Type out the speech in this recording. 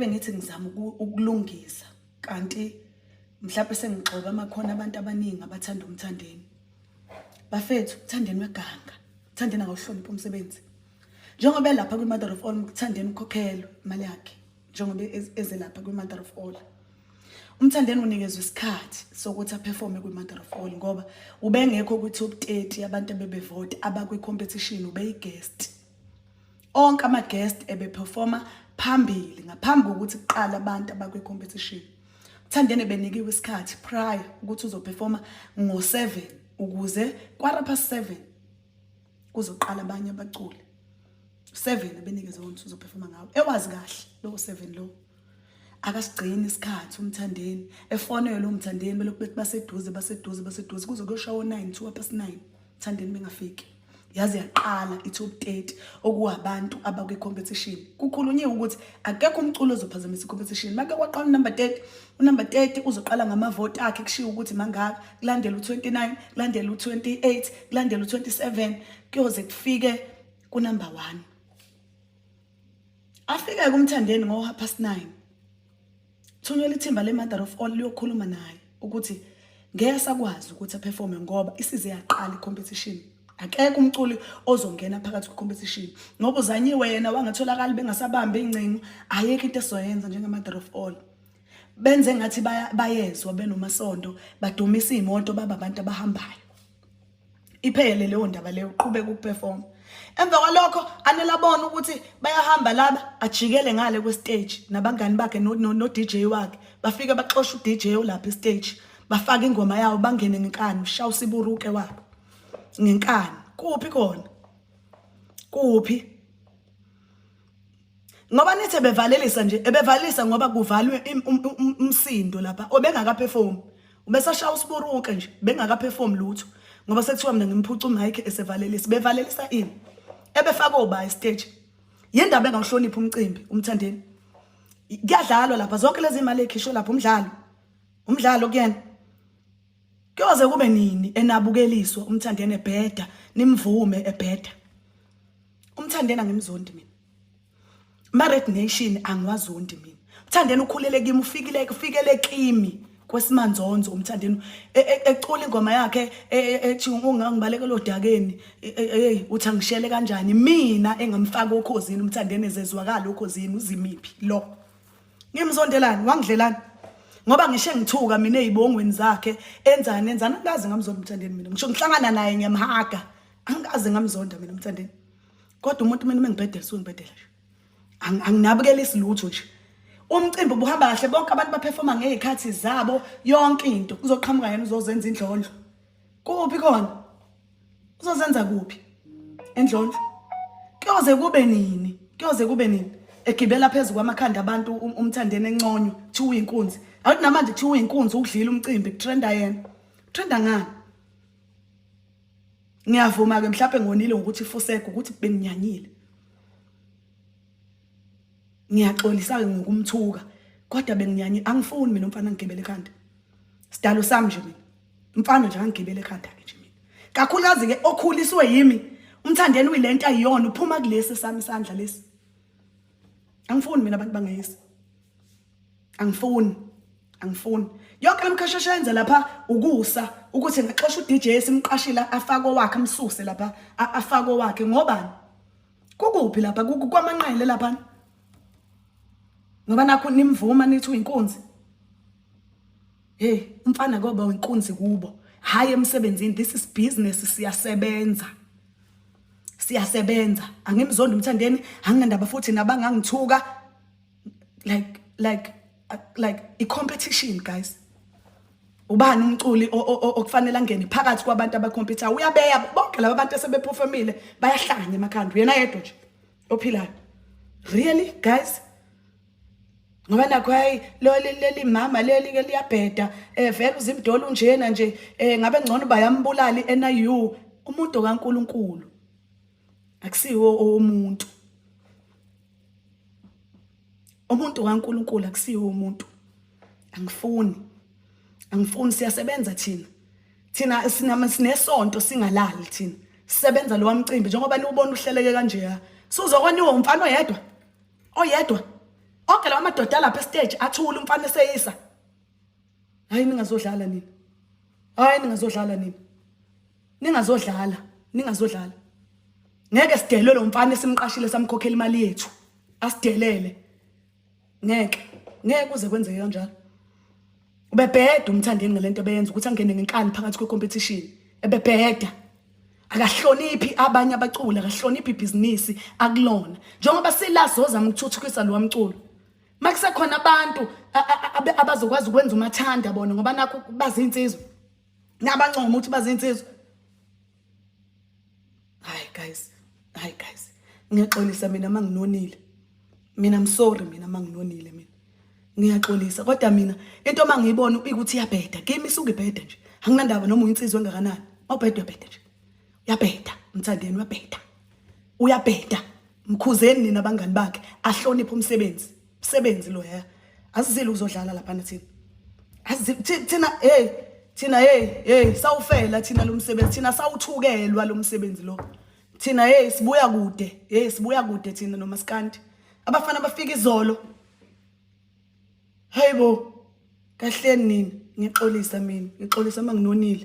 Bengithi ngizama ukulungisa kanti mhlawumbe sengigxoba amakhono abantu abaningi abathanda uMthandeni. Bafethu, uMthandeni weganga. UMthandeni akawuhloniphi umsebenzi. Njengoba elapha kwi-Mother of All, uMthandeni ukhokhelwe imali yakhe njengoba eze lapha kwi-Mother of All. UMthandeni unikezwe isikhathi sokuthi aperforme kwi-Mother of All ngoba ubengekho kwi-top 30 yabantu abebevota abakwi-competition, ubeyi-guest. Onke ama-guest ebeperforma phambili ngaphambi kokuthi kuqale abantu abakwi-competition. Mthandeni benikiwe isikhathi prior ukuthi uzoperforma ngo-7 ukuze 7:15 kuzoqala abanye abaculi. 7 abenikezwe ukuthi uzoperforma ngawo. Ewazi kahle lo 7 lo. Akasigcini isikhathi uMthandeni. Efonelwe uMthandeni belokhu bethi baseduze baseduze baseduze kuze kuyoshawa o-9 9:02 Mthandeni bengafiki. Yaze yaqala i-top 30 okuwabantu abakwi-competition. Kukhulunyiwe ukuthi akekho umculo ozophazamisa i-competition. Make kwaqala unumber 30, unumber 30 uzoqala ngamavoti akhe kushiwo ukuthi mangaka, kulandela u-29, kulandela u-28, kulandela u-27, kuyoze kufike kunumber 1. Afike kuMthandeni ngo 9:30. Thunyelwa ithimba le-Mother of All liyokhuluma naye ukuthi ngeke sakwazi ukuthi aperforme ngoba isize yaqala i-competition. Akekho umculi ozongena phakathi kwe-competition ngoba uzanyiwe yena wangatholakali bengasabambi ingcingo, ayikho into esizoyenza njenge-Mother of All. Benze ngathi bayezwa benomasondo, badumisa iy'moto baba abantu abahambayo. Iphele leyo ndaba leyo, uqhubeka ukuperform. Emva kwalokho anele abone ukuthi bayahamba laba, ajikele ngale kwe-stage nabangani bakhe no-DJ wakhe. Bafike baxosha u-DJ olapha e-stage, bafake ingoma yawo bangene ngenkani, ushaya usiburuke wabo ngenkani. Kuphi khona? Kuphi? Ngoba nithi ebevalelisa nje, ebevalelisa ngoba kuvalwe umsindo lapha, obengakaperform. Ubesashaya usiburuke nje, bengakaperform lutho. Ngoba sekuthiwa mina ngimphuca umic esevalelisa. Bevalelisa ini? Ebefaka oba estage. Yindaba engawuhloniphi umcimbi uMthandeni. Kuyadlalwa lapha zonke lezi imali ekhishwe lapha umdlalo. Umdlalo kuyena. Kuyoze kube nini enabukeliswa uMthandeni ebheda, nimvume ebheda. UMthandeni angimzondi mina. Ma-Red Nation angiwazondi mina. UMthandeni ukhulele kimi, ufikile ufikele kimi kwesimanzonzo uMthandeni ecula ingoma yakhe ethi ungangibalekela odakeni, hey uthi angishele kanjani mina engamfaka okhozini uMthandeni ezezwakala okhozini uzimiphi lo. Ngimzondelani wangidlelani ngoba ngishe ngithuka mina ezibongweni zakhe enzani enzani angikaze ngamzonda uMthandeni mina ngisho ngihlangana naye ngiyamhaga angikaze ngamzonda mina uMthandeni. Kodwa umuntu mina mengibhedela suke ngibhedela nje. Anginabukela isilutho nje. Umcimbi ubuhamba kahle bonke abantu baperforma ngezikhathi zabo yonke into kuzoqhamuka yena uzozenza indlondlo. Kuphi khona? Uzozenza kuphi? Endlondlo. Kuyoze kube nini? Kuyoze kube nini? Egibela phezulu kwamakhanda abantu uMthandeni enconywa kuthiwa uyinkunzi. Awuthi namanje kuthiwa uyinkunzi ukudlila umcimbi kutrenda yena. Trenda ngani? Ngiyavuma ke mhlawumbe ngonile ngokuthi fuseke ukuthi benginyanyile. Ngiyaxolisa ke ngokumthuka kodwa benginyanyile angifuni mina umfana ngigibele ekhanda. Sidalo sami nje mina. Umfana nje angigibele ekhanda ke nje mina. Kakhulukazi ke okhuliswe yimi uMthandeni uyilento ayiyona uphuma kulesi sami isandla lesi. Angifuni mina abantu bangeyisi. Angifuni. Angifuni. Yonke lemkhasheshe yenza lapha ukusa ukuthi ngaxosha uDJ esimqashile afake owakhe amsuse lapha afake owakhe ngobani? Kukuphi lapha kwamanqele lapha? Ngoba nakho nimvuma nithi uyinkunzi. Hey, umfana koba uyinkunzi kubo. Hayi emsebenzini, this is business, siyasebenza. Siyasebenza. Angimzondi uMthandeni, anginandaba futhi nabangangithuka. Like i competition guys. Ubani umculi okufanele angene phakathi kwabantu abacompete? Uyabeya bonke laba bantu asebeperformile bayahlanya emakhanda. Yena yedwa nje ophilayo. Really guys? Ngoba nakho hayi lo leli mama leli ke liyabheda vele uzimdolo unjena nje ngabe ngcono bayambulala iNIU umuntu kaNkuluNkulu akusiwo owomuntu. Umuntu kaNkuluNkulu akusiwo umuntu. Angifuni. Angifuni siyasebenza thina. Thina sinama sinesonto singalali thina. Sisebenza lo mcimbi njengoba niwubona uhleleke kanje ya. Suzokwaniwa umfana oyedwa. Oyedwa. Onke lawa madoda alapha estage athula umfana eseyisa. Hayi ningazodlala nina. Hayi ningazodlala nina. Ningazodlala, ningazodlala. Ngeke sidelwe lo mfana esimqashile samkhokhela imali yethu. Asidelele. Ngeke. Ngeke kuze kwenzeke kanjalo. Ubebheda umthandeni ngalento ebeyenza ukuthi angene ngenkani phakathi kwe-competition. Ebebheda. Akahloniphi abanye abaculi, akahloniphi ibhizinisi akulona. Njengoba sila sozama ukuthuthukisa lo mculo. Makusekhona abantu abazokwazi ukwenza umathanda bona ngoba nakho bazinsizwa. Nabancoma ukuthi bazinsizwa. Hayi guys, hayi guys. Ngiyaxolisa mina manginonile. Mina I'm sorry mina manginonile mina. Ngiyaxolisa kodwa mina into mangiyibona ukuthi iyabheda. Kimi isuke ibheda nje. Anginandaba noma uyinsizwa engakanani. Mawubheda uyabheda nje. Uyabheda, mthandeni uyabheda. Uyabheda. Mkhuzeni nina abangani bakhe ahloniphe umsebenzi. Umsebenzi lo ya. Asizile ukuzodlala lapha thina. Asizile thina hey thina hey hey sawufela thina lo msebenzi thina sawuthukelwa lo msebenzi lo. Thina hey sibuya kude. Hey sibuya kude thina nomaskandi. Abafana bafika izolo. Hayibo. Kahleni nini? Ngixolisa mina. Ngixolisa manginonile.